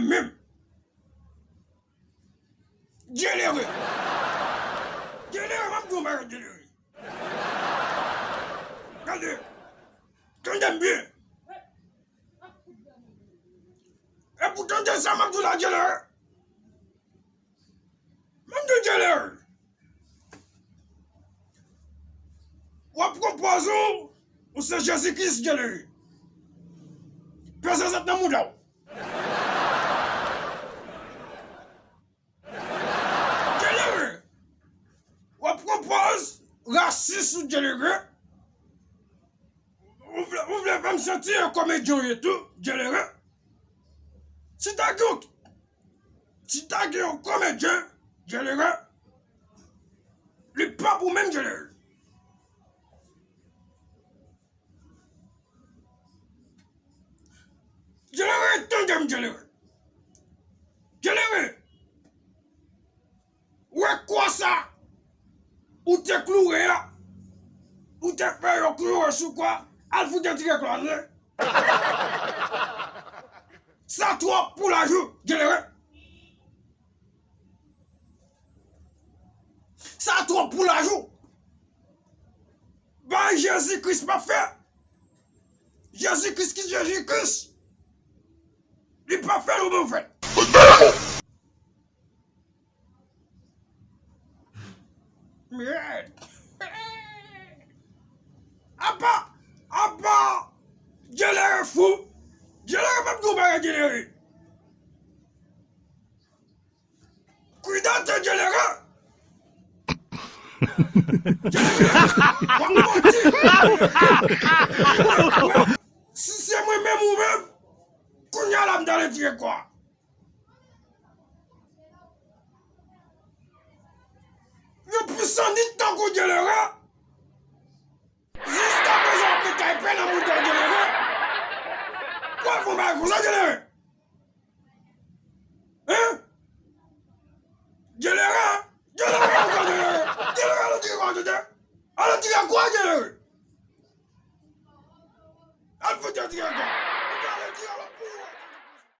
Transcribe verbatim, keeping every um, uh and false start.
menm. Dyelere. Dyelere, m ap di w yon bagay, Dyelere. Gade. Tande m byen. Epi w tande sa m ap di w la, Dyelere. M ap di w, Dyelere. W ap pran pòz ou, ou se Jezi Kris, Dyelere. Peze zèt nan mouda w. Dyelere. W ap pran pòz rasis ou, Dyelere. Ou vle, ou vle fè m santi yon komedyen w ye tou, Dyelere. Si ta gen yon, si ta gen yon komedyen, Dyelere, li p ap ou menm, Dyelere. Dyelere, tande m, Dyelere. Dyelere, wè kwa sa ou te kloure a, ou te fè yo kloure sou kwa, al fout retire kwa l. Sa twòp pou laj ou, Dyelere. Sa twòp pou laj ou. Bay Jezi Kris p ap fè. Jezi Kris ki Jezi Kris. Li p ap fè nou bon fèt. Mèd. Apa, apa, Dyelere fou. Dyelere p ap di w bagay, Dyelere. Kuidate, Dyelere. Dyelere, w ap manti. Si se mwen menm ou menm, kounye a la m t al retire kwa. Yon pwisan nit tankou Dyelere, jiskaprezan w ap met kay pè nan mouda Dyelere. Kwa fè w bay konsa, Dyelere? Hein? Dyelere, Dyelere, Dyelere, Dyelere, ale tire kwa, Dyelere. Ale tire kwa, Dyelere.